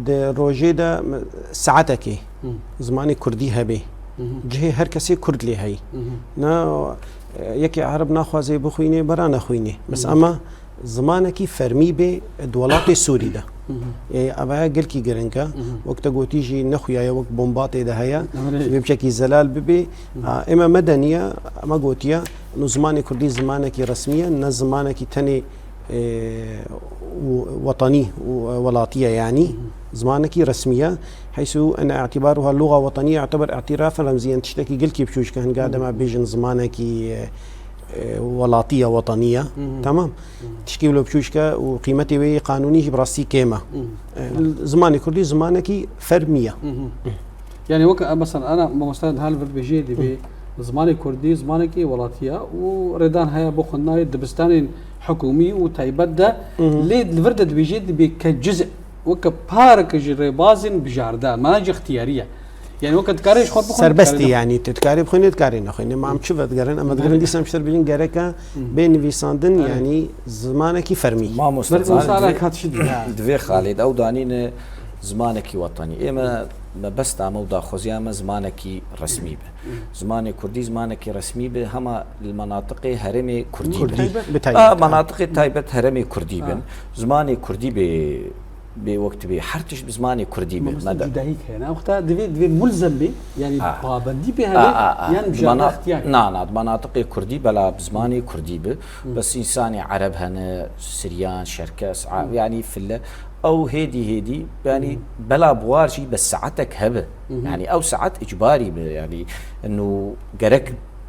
di rojê de, me-, saetekê Hı. zimanê Kurdî hebe. Hı hı. Cihê her kesê Kurd lê heyî. Hı hı. Na, e, yekê Ereb naxwaze bixwînê, bera nexwînê. Bes Hı hı. ema zimanekî fermî bê di welatê Sûrî de. Hı hı. E, ev ya gelkî giring e. Hı hı. Wek te gotî jî nexuyaye wek bomba tê de heye. Erê. Ji vê piçekî zelal bibe. Hı hı. A, ême medeniye, me gotiye, no zimanê Kurdî zimanekî resmî ye, ne zimanekî tenê, e, w-, wetanî û welatî ye yanî. Hı hı. Zimanekî resmî ye. Heysu ene îtîbaruha luga wetanî yu'teber îtîrafan remzîyen, tiştekî gelkî biçûçik e hinga Hı hı. dema bêjin zimanekî, e, e, welatî ye, wetanî ye. Hı hı. Tamam. Hı hı. Tişkî wilo biçûçik e û qîmetê wê yê qanûnî jî bi rastî kêm e. Hı hı. E, zimanê Kurdî zimanekî fermî ye. Hı hı. Yanî wek, e, mesela, ana mamoste hal vir dibêje, dibê Hı. zimanê Kurdî zimanekî welatî ye û rêdan heye bo xwendina wê dibistanên hikûmî û taybet de, Hı hı. lê li vir de dibêje dibê ke ciz, weke pareke ji rêbazên bijarde, mana cî ixtiyarî ye. Yanî weke dikarê ji xwe bixwîne, Serbest dikarê e, nexwîne. Yanî tu dikarê bixwînê, dikarê nexwîne. Ma em çi vedigerin? Em vedigerin Belê. dîsa em ji te dibêjin gereke Hı. bê nivîsandin, Belê. yanî zimanekî fermî. Mamoste, Belê, zanî, wisa divê, alaka tişî dibe. di vê xalê de ew danîne zimanekî wetanî. Ême mebesta me û daxwaziya me zimanekî resmî be. Hı. Zimanê Kurdî zimanekî resmî be, hema li menatiqê herêmê Kurdî Kurdî be. be, bi A, taybet. menatiqê taybet herêmê Kurdî bin. Ha. Zimanê Kurdî bê, bê wek dibê. Her tişt bi zimanê Kurdî be. Mamoste, Me de- cudahîk heye. Ne wexta divê, divê mulzem be, yanî A. pabendî pê A, hebe, a, a. yan Di bijarda mana-, ixtiyar. na, na, di manatiqê Kurdî bela bi zimanê Kurdî be. Hı. Bes însanê Ereb hene, Siryan, Şerkes, A-, Hı. yanî file. Ew hêdî hêdî, yanî Hı. bela bi war jî bes saetek hebe. Hı hı. Yanî ew saet îcbarî be, yanî eno gerek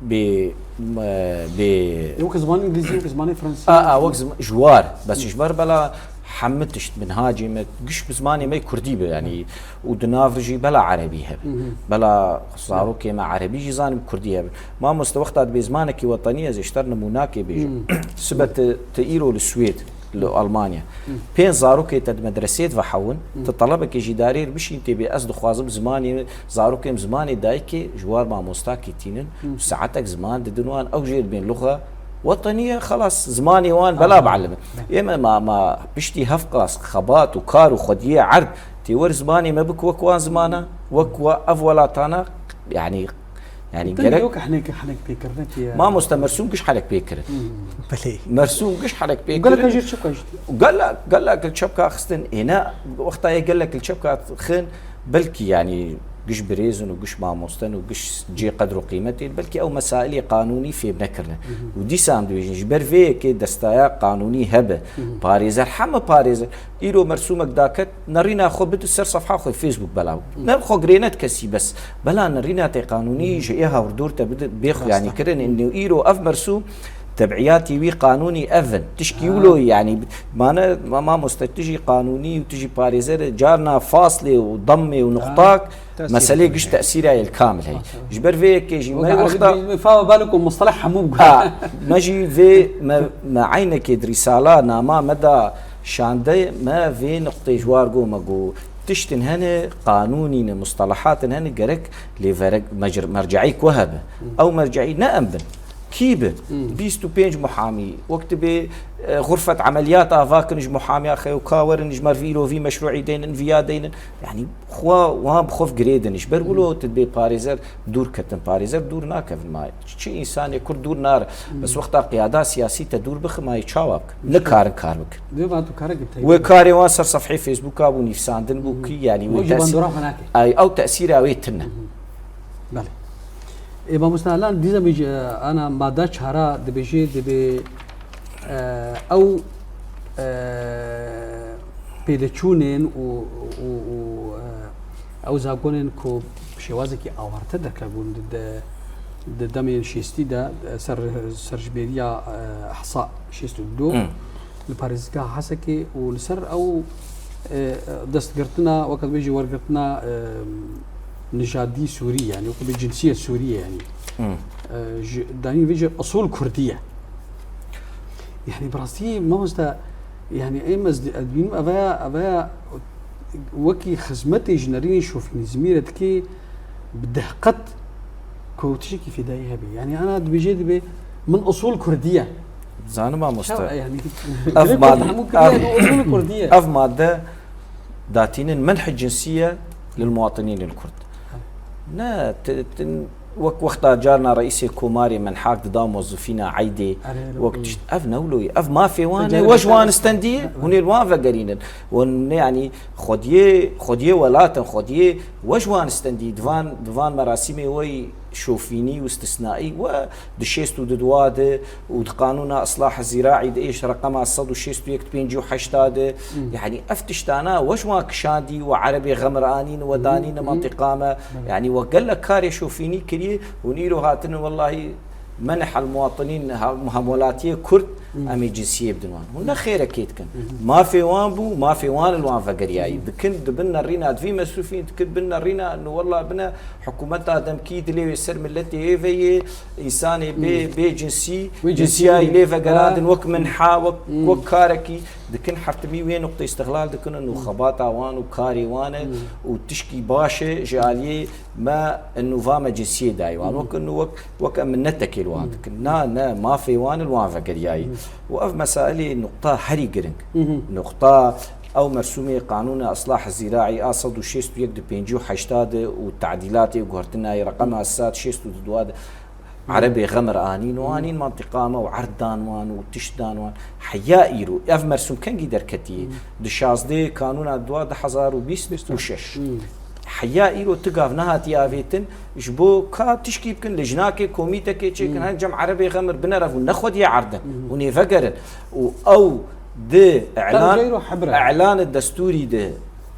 bê, me, bê Wek zimanê îngilîzî, wek zimanê fransî. A, a, wek zim-, ji war. Bes Hı. ji ber bela hemû tişt, minhacê me, giş bi zimanê me kurdî be, yanî, û di nav jî bela erebî hebe. Hı hı. Bela zarokê me erebî jî zanin kurdî hebe. Mamoste, wexta dibê zimanekî wetanî, ez ê ji te re nimûnakê bêjim. Hı. Sibe tu, tu îro li Swêd, li Almanya. Hı. Pênc zarokê te di medresê de vehewin, Hı. tu telebekê ji îdarê re bişîn tê bê, ez dixwazim zimanê, zarokê min zimanê dayikê ji war mamostakê tînin, Hı. saetek ziman didin wan, ew jê dibên luxa wetanî ye, xelas, zimanê wan bela Aha. bielime. Ême ma, ma piştî hevqas xebat û kar û xwediyê erd tê wer zimanê me bik wek wan zimana, wek wa ev welatana, yanî, yanî Deng gerek yok, hinek, hinek pêkirinekê ye. Mamoste, Mersûm giş hinek pêkirin. Hmm. Belê. Mersûm giş hinek pêkirin. Gelek jî çepka jî. Gelek, gelek li çepka xistin. Êne wexta ye gelek li çepka xin, belkî, yanî, giş birêzin û giş mamosten û giş cê qedr û qîmetê, belkî ew mesailê qanûnî fêm nekirine. Mhm. Û dîsa em dibêjin, ji ber vê yekê destaya qanûnî hebe. Mhm. Parêzer, heme parêzer, îro mersûmek daket, nerîna xwe bide ser sefha xwe Facebook belav. Mhm. Ne xwe girêne di kesî bes. Bela nerîna te qanûnî Mhm. ji ê hawrdor te bide, bê xwe, Rasta. yanî, kirin. Mhm. Û îro ev mersûm, tebîatî wî qanûnî ev in. Tişkî Ha. wilo, yanî, mane, ma-, mamoste, tu jî qanûnî û tu jî parêzer e, carna faslê û demmê û Ha. nuqtak, Tesîr meselê heye. giş tesîra yê li kamil heye. Aferin. Ji ber vê yekê jî Weke me Erebî wexta dibêjin, "Fema balukum mustalah hemû bigura." Ha, me jî vê, me, me eynekê di rîsala nama me da şande, me vê nuqtê ji war got, me got, tiştin hene, qanûnî ne, mustalahatin hene, gerek lê verek mecr-, merceî ku hebe. Hı. Ew merceî ne em bin. Kî bi? Hmm. Bîst û pênc muhamî, wek dibê, e, xurfet emeliyat ava kin ji muhamiya xwe û ka werin ji me re vî îro vî meşrûî deynin, viya deynin. Yanî xwe wan bi xwe girêdin. Ji ber wilo Hmm. tu dibê parêzer dûr ketin. Parêzer dûr nakevin ma. Çi însanê Kurd dûr nare. Hmm. Bes wexta qiyada siyasî te dûr bixin ma yê çawa bikin? Nikarin kar bikin. Dê va tu kare gitey. Wê karê wan ser sefhê Facebooka bû, nivîsandin bû Hmm. kî, yanî O wê ji tesî-, bandora xwe nake. Ay, ew tesîra wê tune. Hmm. Belê. Ê, mamoste Alan, dîsa min ji, ana mada çara dibêje, dibê, e, ew, e, pêleçûnên û, û, û, e, ew zagonên ku bi şêwazekî awarte derkebûn di, di, di demên şêstî de, e, ser, serjibêriya, e, Ehsa şêst û du. Hmm. Li parêzgeha Hesekê û li ser ew, e, destgirtina, weke dibêjî wergirtina, e, nijadî Sûrî, yanî weke dibê cinsiyet Sûrî ye, yanî. Hmm. E, ji, danî vê jî esûl Kurdî ye. Yani bi rastî mamoste, yani em ez di-, ez dibînim eveya, eveya wekî xizmetê ji nerînê şofînîzmî re dikê bi dehqet ku tiştekî fêdayî hebe. Yani ana dibêje dibe min usul kurdî ye. Zanim mamoste. Çawa yani? Ev Gerek mad- yok, hemû kurdî ye, usul kurdî ye. Ev madde datînin menhê cinsî ye lil muwatinînil kurd. Ne, t- t- wek wexta carna reîsê komarê menhak dida mozifîna eydê, Erê, wek hı. tişt, ev ne wilo ye, ev mafê wan e, Tecelî we ji wan bekar. istendî, Hı. hûn ê li wan vegerînin. Hûn ne, yanî xwediyê, xwediyê welatin, xwediyê we ji wan istendî, di van, di van merasîmê wey şofînî û istisnaî we di şêst û di dua de û di qanûna Islaha Zîraî de êş reqema sed û şêst û yek di pêncî û heşta de, yanî ev tiştana we ji wan kişandî, we erebê xemir anîn, we danîne mentiqa me, yanî we gelek karê şofînî kiriye, hûn îro hatine wellahî menhal muwatinîn, ha-, hemwelatiyê kurd, em ê cinsiyê bidin wan. Hûn ne xêrekê dikin. Mafê wan bû, mafê wan li wan vegeriyayî. Dikin, dibin nerîna, divî mesrûfîn, dikin bin nerîna, nu wella bine, hikûmeta demkî dilê wê ser miletê ê ve yê, însanê bê, bê cinsî, Wê cinsî cinsiyayî bû. lê vegerandin, Ha. wek minha, wek, wek karekî, dikin hertimî wê nuqtê îstixlal dikin û xebata wan û karê wan e û tişkî baş e ji aliyê me û va me cinsiyê dayî wan. Wek û wek, wek em minnetekê li wan dikin. Na, ne, mafê wan li wan vegeriyayî. Û ev mesailê nuqta herî giring. Nuqta ew mersûmê qanûna Islah Zîraî a sed û şêst û yek di pêncî û heşta de û tadîlatê û guhertinayê reqema sed şêst û du de Erebê xemir anîn û anîn mentiqa me û erd dan wan û tişt dan wan. Heya îro ev mersûm kengî derketiye? Di şazdeh Kanûna dua du hezar û bîst û şeş. Heya îro ti gav nehatiye avêtin ji bo ka tişkî bikin, lijnakê, komîtekê çêkin, hen cem erebê xemir binerevûn, ne xwediyê erd in, hûn ê vegerin. Û ew di Tam îlan, jeyro hebre. îlanê destûrî de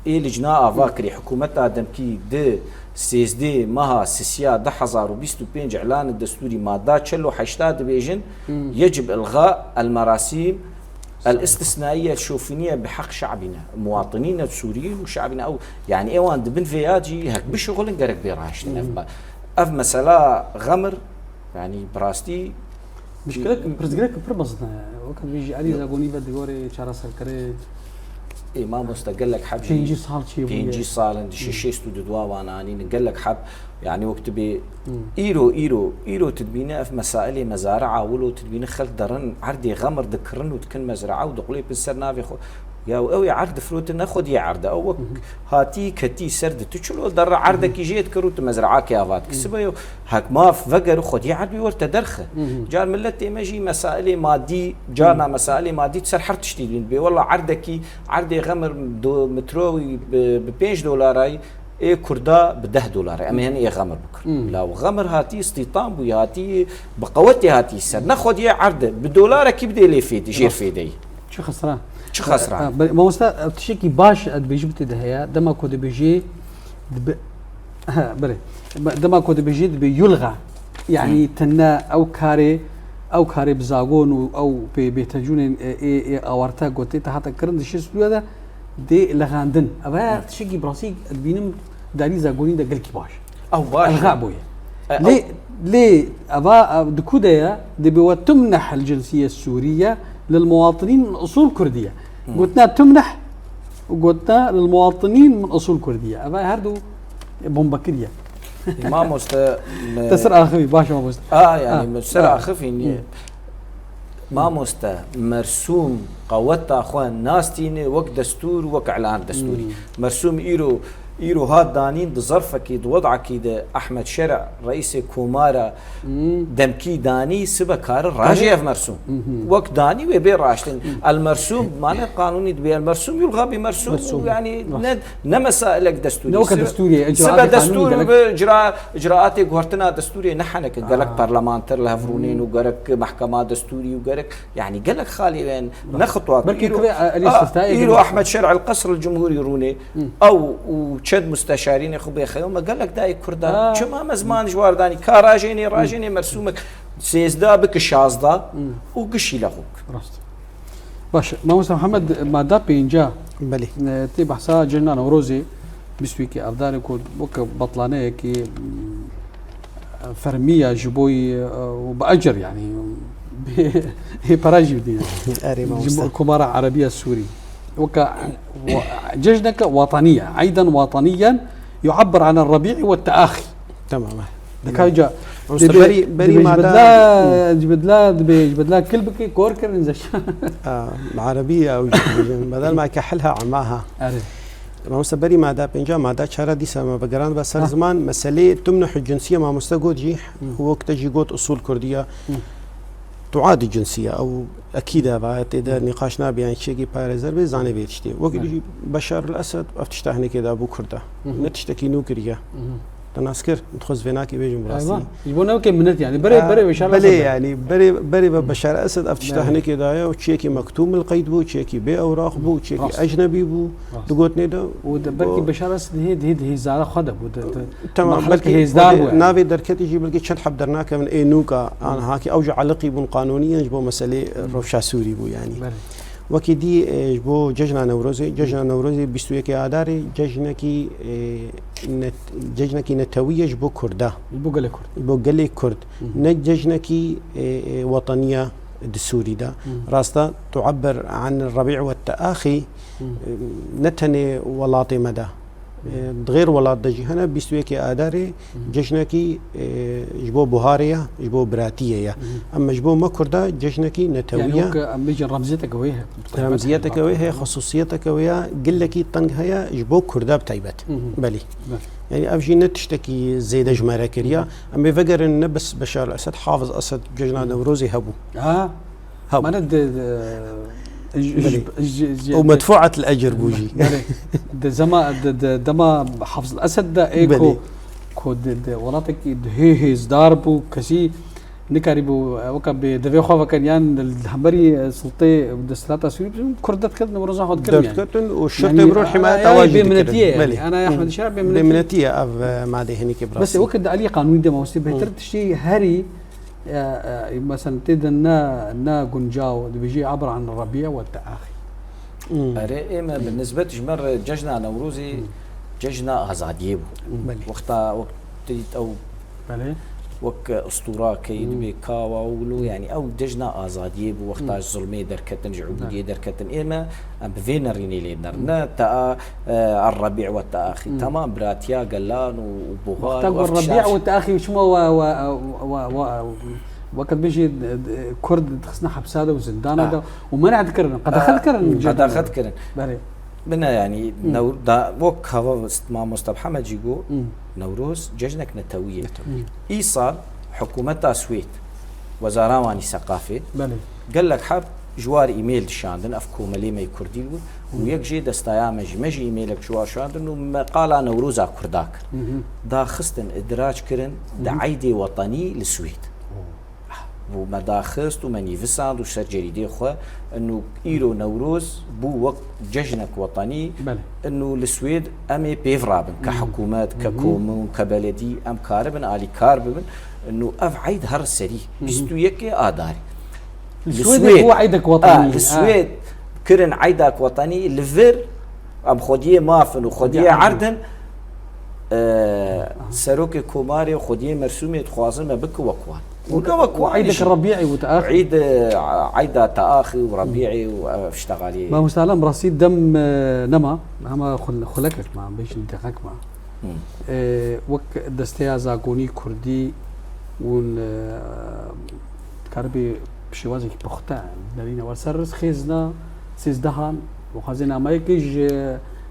ê licna ava kirî, hikûmeta demkî di sêzdeh meha sisiya du hezar û bîst û pênc îlanê destûrî madda çel û heşta dibêjin, yecib ilga el merasîm el istisnaiye şofîniye bi heq şabîne, muwatinîne sûrîn û şabîne ew, yani ê wan dibin vê ya cî hek bişuxulin gerek bê raştin ev me-, ev mesela xemir, yani bi rastî Muşkilek, pirsgirêk pir mezin e. Wek dibêjî Elî Zagonî ve digorê çareserkirê Ê mamoste gelek heb jî pêncî sal çêbûye. Pêncî sal in, di şêst û du dua wan anînin, gelek heb, yani wek tu bê îro, îro, îro tu dibîne ev mesailê mezari'a wilo tu dibîne xelk derin erdê xemir dikirin û dikin mezra'a û diqulêpin ser navê xwe. Ya ew ê erd difirotin ne xwediyê erd e. Ew wek hatî ketî ser di tu çilo derre erdekî jê dikir û tu mezra'a kê ava dikir. Sibe yo hek maf veger û xwediyê erd wî werte derxe. Car milletê me jî mesailê madî, carna mesailê madî ser her tiştî dibîn. Bê wella erdekî, erdê xemir do-, mitrowî bi, bi pênc dolarayî, ê kurda bi deh dolar. Em ê hene ê xemir bikirin. La û xemir hatî îstîtan bû, hatî bi qewetê hatî ser. Ne xwediyê erd e. Bi dolarekî bidê lê fêdî, jêr fêdeyî. Çi xesra. Çi xesra. Ha, belê, mamosta, ev tiştekî baş ez dibêjim tê de heye. Dema ku dibêjê dibe, ha, belê. Dema ku dibêjê dibe yulga. Yani tenne ew karê, ew karê bi zagon û ew pê bêtecûnên, e, ê, ê awarte gotê te hate kirin di şêst û duya de dê lexandin. Ev heye tiştekî bi rastî dibînim darî zagonî de gelkî baş. Ew baş e. Elga bûye. E, Lê, ew lê eva, ev di ku de ye? Dibê we tumneh el cinsiyet Sûriye lil muwatinîn min usul Kurdiye. Gotina tumneh û gotina lil muwatinîn min usul Kurdiye. Eva her du bombe kiriye. Mamoste, me- Te ser axivî, baş mamoste. A, yani Ha, me ser ha. axivî niye? Mamoste, mersûm qeweta xwe nastîne wek destûr, wek îlan destûrî. Mersûm îro, îro hat danîn di zerfekî, di wed'ekî de Ehmed Şer'a, reîsê komara demkî danî, sibe kari rajê ev mersûm. Wek danî wê bê raştin. El mersûm, mane qanûnî dibê, el mersûm yulga bi mersûm, Mersûm. Yani ne, ne mesailek destûrî. Ne weke Sibe- destûrî, icraatê Sibe qanûnî destûr gelek- bi icra, icraatê guhertina destûrê ne heneke. Gelek parlamenter li hev rûnên û gerek mehkema destûrî û gerek, yani gelek xalê wen ne xitwat. Belkî Îro- tivê, e, Elî a, Siftayê îro gelek- Ehmed Şer El Qesr El Cumhurî rûnê. Ew û çend musteşarînê xwe bêxeyo me gelek dayê Kurda. Ha. Çima me ziman ji war danî? Ka rajênê, rajênê mersûmek sêzda bike şazda û gişî lexok. Rast. Baş, Mamoste Muhammed, madda pênca. Belê. E, tê behsa cihna Newrozê, bîst û yekê Avdarê ku weke betlaneyekî, m, fermî ya ji bo yî, e, û bi ecer, yani, Hê para jî dî. Erê mamoste. Komara Erebiya Sûrî. Weka cejneke wataniye, eyden wataniyen yu'ebbir anel rebi'i ve teaxî. Tamam. Dikay ca. Mamoste, berî, berî mada. Ji bedla, ji bedla, dibê ji bedla kil bike, kor kirin zeş. Erebiya ew jî dibêjin. Bedel ma kehilha emaha. Erê. Mamoste, berî mada pênca, mada çara dîsa me vegerand ve ser ziman, meselê tumnuh cinsiye mamoste got jî, wek te jî got usul kurdiya. Tuadi cinsiye, ew ekîd e, va tê de nîqaş nabe, yani çiyekî parêzer bê, zanê vê tiştê. Wek jî Beşar el Esed, ev tişta hinekê da bû Kurda. Ne tiştekî nû kiriye. Te nas kir, dixwest vê nakê bêjim bi rastî. Ji bo ne wekê minet yani. Berê, berê Beşar el Esed. Belê yani, berê, berê ve Beşar el Esed ev tişta hinekê daye û çiyekî mektûm el qeyd bû, çiyekî bê ewraq bû, çiyekî ecnebî bû. Digot nê de. Û de belkî Beşar el Esed hê, hê, hê zara xwe de bû. De, de, Tamam, belkî hêzdar bû yani. Navê derketî jî belkî çend heb dernakevin ê nûka, an hakî ew jî eliqî bûn qanûnî yên ji bo meselê rewşa Sûrî bû yani. Wekî dî, e, ji bo cejna Newrozê, cejna Newrozê bîst û yekê Adarê cejnekî, e, net-, cejnekî netewî ye ji bo Kurda. Ji bo gelê Kurd. Ji bo gelê Kurd. Ne cejnekî, e, e, wetaniya di Sûrî de. Rasta tu'ebbir an Rebi' ve teaxî, e, ne tenê welatê me de. E, di xêr welat de jî hene, bîst û yekê Adarê cejnekî, e, ji bo buharê ye, ji bo biratiyê ye. Em ji bo me Kurda cejnekî netewî ye. Yani wek em bêjin remziyeteke wê heye. Remziyeteke wê heye, xusûsiyeteke wê ye, gilekî teng heye ji bo Kurda bi taybet. Belê. Yani ev jî ne tiştekî zêde ji me re kiriye. Em ê vegerin ne bes Beşar el Esed, Hafiz Esed cejna Newrozê hebû. Ha? Hebû. Mane de, de, Belê. Û medfu'at el ecr bû jî. Belê. De zema, de, de, dema Hafiz el Esed de ê ku, ku de, de welatekî de hê hêzdar bû, kesî nikarîbû, e, weka bê devê xwe vekin, yan li hemberî, e, sultê û desthilata Sûrî, Kurd derdiketin û roza xwe dikirin yani. Derdiketin û şirtê biro himayet awa jî dikirin. Belê. Ana Ahmed Şera bêminetî ye. Bêminetî ye ev, e, madê hinîkê bi rastî. Bes weke di alî qanûnî de mawestî bêhtir tiştî herî, e, e, mesela tê de ne, ne guncaw, dibêjî abir an Rebiye ve teaxî. Erê, ême bi nisbet ji me re cejna Newrozê cejna azadiyê bû. Belê. Wexta wek tu dît ew Belê. Wek, e, ustûra key dibê kawa û wilo, yani ew cejna azadiyê bû, wexta ji zulmê derketin, ji ubûdiyê derketin. Ême em bi vê nerînê lê ner. Ne tea, e, Errebi' ve teaxî. Tamam, biratiya gelan û, û buxar û ev tiştan. Wexta ku Rebi' ve teaxî çima we, we, we, we, weke dibêjî, e, e, Kurd dixistin hepsa de û zindana de û mena dikirin, qedexe dikirin. Qedexe dikirin. Belê. Bine, yani, New-, da, wek hava mamoste Mihemed jî got, Newroz cejnek netewî ye. Netewî. Îsal hikûmeta Swêd, Wezara Wanî Seqafê, Belê. Gelek heb ji war e-mail dişandin, ev komelê me yê Kurdî bû, û yek jê destaya me jî, me jî e-mailek ji war şandin û me qala Newroza Kurda kir. Daxistin, idrac kirin, di eydê wetenî li Swêd. Bû me daxist û me nîvisand û ser cerîdê xwe, inu îro Newroz bû wek cejnek wetenî, Belê. Inu li Swêd em ê pêv rabin, ke hikûmet, ke komun, ke beledî, em karibin alîkar bibin. Inu ev eyd her serî, bîst û yekê Adarê. Li Li Swêdê Swêd. Bû eydek wetenî. Ha, li Swêd kirin eydak wetenî, li vir em xwediyê maf in û xwediyê erd in. Ee, serokê komarê û xwediyê Mersûmê dixwazin me bike wek wan. Û ne wek wan jî. Eydek Rebî'î û teaxî. Eyd, e, eyda teaxî û Rebî'î û, e, ev ştegalî. Mamoste Alam, rastî dem, e, nema, hema xul-, xulekek ma, bêjin deqek ma. E, wek desteya zagonî kurdî û, e, dikaribî bi şêwazekî puxte nerîne wer ser xêzna sêzdehan û xwezê nameyekê ji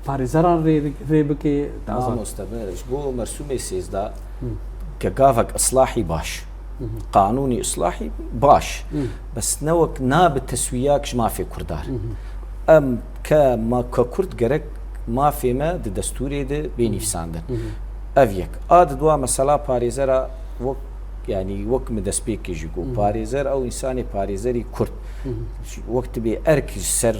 parêzeran rê, rê bike. Mamoste, me ji bo Mersûmê sêzdeh ke gavek islahî baş, qanûnî islahî baş, bes ne wek na bi teswiyak ji mafê Kurdan. Em ke ma ke Kurd gerek mafê me di destûrê de bê nivîsandin. Ev yek. A di dua mesela parêzera wek, yanî wek min destpêkê jî got, parêzer ew însanê parêzerî Kurd. Wek dibê erk ji ser,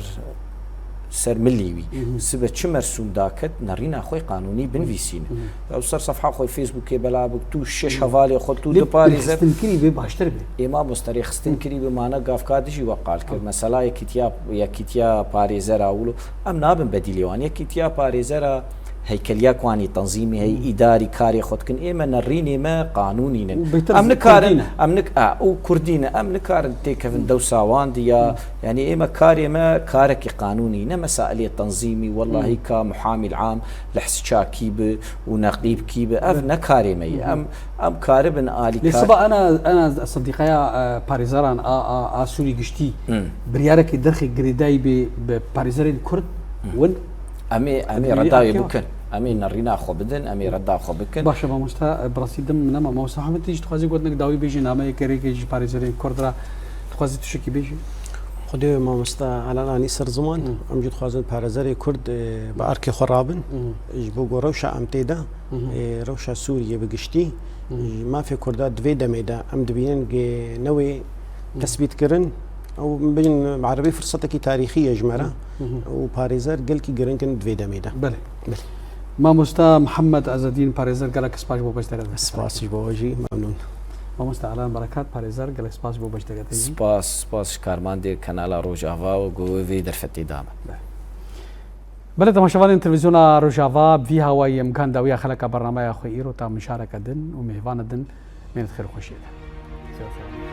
ser milî wî. Sibe çi mersûm daket, nerîna xwe qanûnî binivîsîne. Ew ser sefha xwe Facebookê bela bik, tu şeş hevalê xwe, tu du parêzer. Rêxistinkirî bê baştir be. Ê mamoste, rêxistinkirî bi mane gavka dijî we qal kir. Mesela yekîtiya, yekîtiya parêzera wilo. Em nabin bedîlê wan. Yekîtiya parêzera heykeliya ku anî tenzîmî heyî îdarî karê xwe dikin. Ême nerînê me qanûnî ne. Û bêtir Em zî nikarin, kurdî ne. Em nik a, û kurdî ne. Em nikarin têkevin dewsa wan di ya. Yanî ême karê me karekî qanûnî ne, mesailê tenzîmî, wellahî ka muhamîl am li his çakî bi û neqîb kî bi. Ev ne karê me ye. Em, em karibin alî Lê kar. siba ena, ena sendîqeya e, parêzeran a, a, a Sûrî giştî biryarekî derxê girêdayî bê bi parêzerên Kurd win. Em ê, em ê Em ê redayê akiya. Bikin. Em ê nerîna xwe bidin, em ê reda xwe bikin. Baş e mamosta, e, bi rastî dim nema mamosta Hemîd, tê jî dixwazî gotinek dawî bêjî, nameyeke rêkê ji parêzerên Kurd re dixwazî tiştekî bêjî? Xwedê mamosta Alan anî ser ziman, em jî dixwazin parêzerê Kurd e, bi erkê xwe rabin. Ji bo ku rewşa em tê de, e, rewşa Sûriyê bi giştî, ji mafê Kurda di vê demê de em dibînin ku newê tesbît kirin. Ew bêjin bi erebî firsetekî tarîxî ye ji me re. Û parêzer gelkî giring in di vê demê de. Belê. Mamosta Mihemed Ezedîn, parêzer, gelek spas ji bo beşdariyê. Spas ji bo we jî, memnûn. Mamosta Alan Berekat, parêzer, gelek spas ji bo beşdariyê. Spas, spas ji karmandê Kanala Rojava û ku wê vê derfetê da me. Belê, temaşevanên televîzyona Rojava, bi vî hawayî em gihan dawiya xeleka bernameya xwe îro ta min şareke din û mêvana din mênet xêr û xweşiyê de.